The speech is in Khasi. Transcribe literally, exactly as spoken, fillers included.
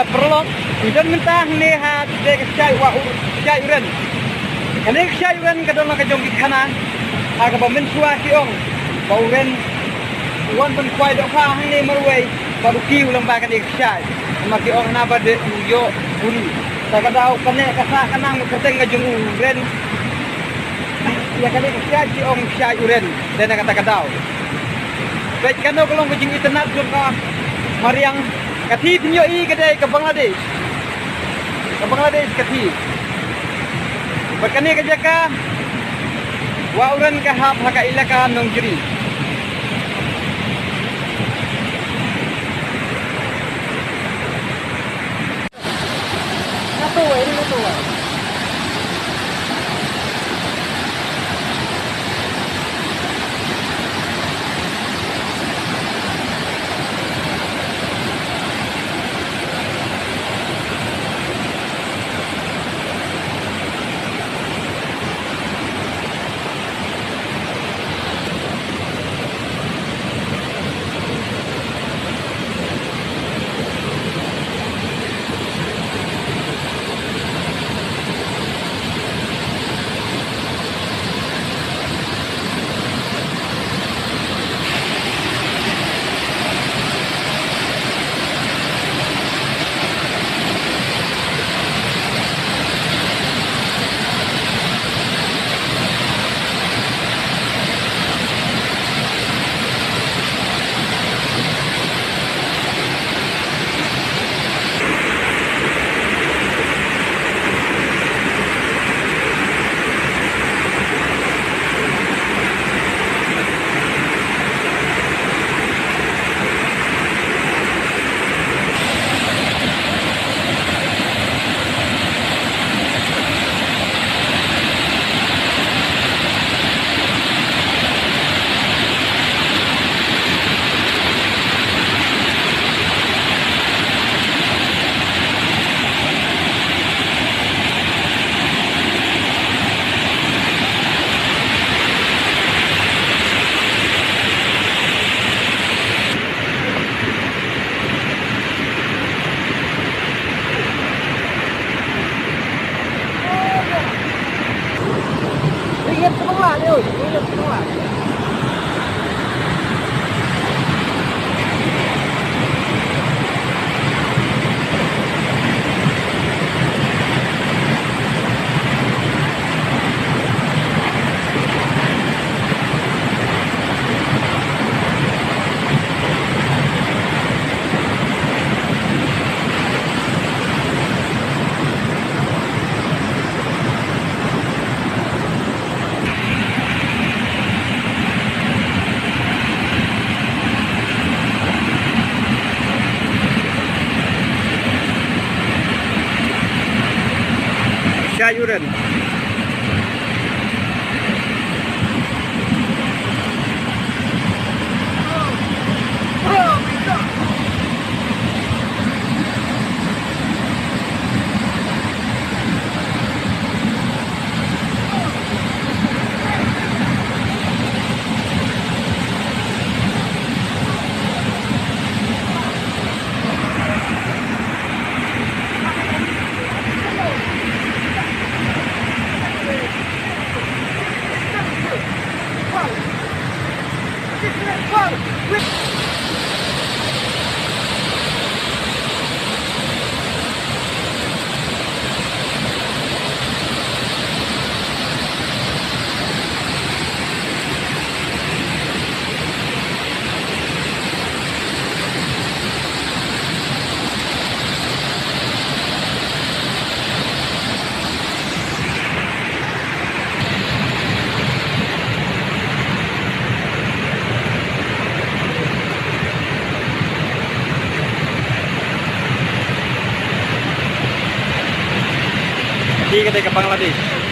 Paralok, ngi don mynta hangne ha kane ka kshaid Wah U-, kshaid U Ren. Kane ka kshaid U Ren ka don la ka jong ki khana, ha kaba mynshuwa ki ong ba U Ren u wan ban khwai dohkha hangne marwei bad u kiew lyngba kane ka kshaid. Namar ki ong hana ba dei u ïoh buri. Ta ka daw kane ka sah ka nang ka kyrteng ka jong U Ren. Ïa kane ka kshaid ki ong kshaid U Ren. Dei na kata ka daw. Peit kano ka long ka jingitynnad jong ka mariang. Ka thie phin ïohi ka dei ka Bangladesh. Ka Bangladesh ka thie. Bad kane ka jaka Wah U Ren ka hap ha ka ilaka Nongjri. Kshaid U Ren. Kane ka dei ka Bangladesh.